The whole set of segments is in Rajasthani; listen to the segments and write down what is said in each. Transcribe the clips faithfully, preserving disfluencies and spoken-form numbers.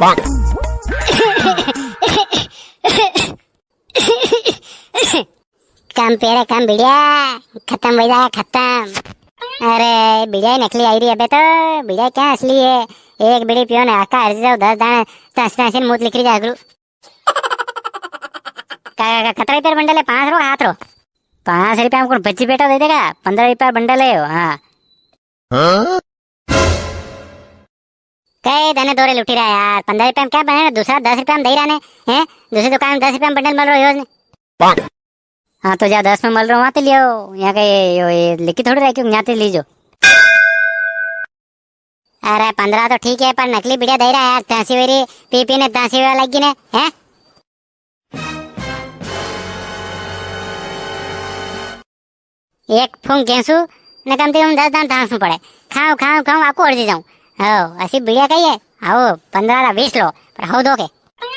कम पी रे, कम बीड़िया, खत्म हो जा, खत्म। अरे, बीड़िया ही नकली आई री अबे तो, बीड़िया क्या असली है? एक बीड़ी पियो ने आका हर जाओ, दस दाने तस तस मूत निकली जा गुरु। का, का, कतरा रुपया बंडल है? पाँच रो, हात रो? पाँच रुपया में कौन बच्ची बेटा दे देगा? पन्द्रह रुपया बंडल है यो, हाँ। हाँ? कई दने दो रे लुटी रहा यार, पन्द्रह रुपया में क्या बने, दूसरा दस रुपया में दे रहा ने, हैं? दूसरी दुकान में दस रुपया में बंडल मिल रहा है, योज ने। हाँ, तो जा दस में मिल रहा, वहाँ ते लियो। यहाँ का ये, यो, ये लिखी थोड़ी रखी, यहाँ ते लीजो। अरे, पन्द्रह तो ठीक है, पर नकली बीड़िया दे रहा है यार, तांसी वेरी पी पी ने तांसी वेवा लगी ने, हैं? एक फूंक घेंसू ने कम से कम दस दान धांसू पड़े। खाऊं, खाऊं, खाऊं, आको अर्जी जाऊं। हो, असी बीड़िया कही है? आओ, पन्द्रह रा बीस लो, पर हो दो के।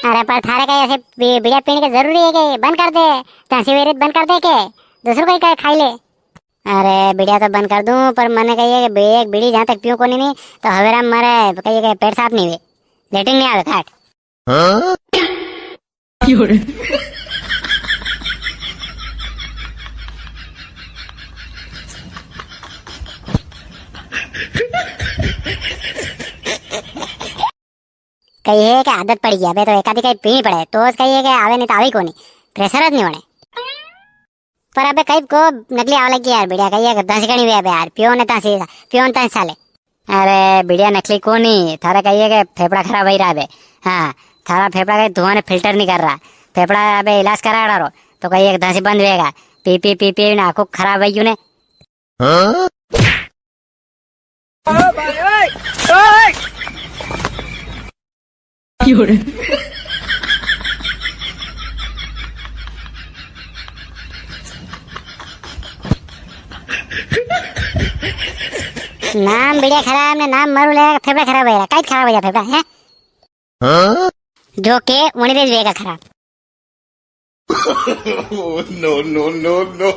अरे, पर थारे कही ऐसे बी-, बीड़िया पीने के जरूरी है के? बंद कर दे, तांसी वेरी बंद कर दे के? दूसरो कोई कहे खाई ले। अरे, बीड़िया तो बंद कर दूं, पर मने कही है कि बे-, एक बीड़ी जहाँ तक पीऊं कोनी नी, तो हवेरा मारे कही है कि पेट साफ नी हुए, लेटरिन नी आवे, काट। हाँ? कही है कि आदत पड़ी गई, अबे तो एकादी कहीं पीनी पड़े, तो कही है कि आवे नी तो आवे ही कोनी, प्रेशर ज नी होने। पर अबे कई को नकली आवा लगी यार, बीड़िया कई एक दस गणी हुई अबे यार, पियो ने तांसी, पियो ने तांसी साले। अरे बीड़िया नकली कोनी, थारे कई है के फेफड़ा खराब होई रहा अबे। हाँ, थारा फेफड़ा कई धुआं ने फिल्टर नी कर रहा। फेफड़ा अबे इलाज कराड़ा रो, तो कई एक दांसी बंद होएगा। पी पी पी पी ने आंखों खराब होई गई ने। हाँ? ओ भाई, ओए, ओए। क्यों रे? नाम बीड़िया खराब ने नाम मारू ले, फेफड़ा खराब हो गया, काई खराब हो गया फेफड़ा, हैं? हाँ? जो के वणी रे वेगा खराब। No, no, no, no.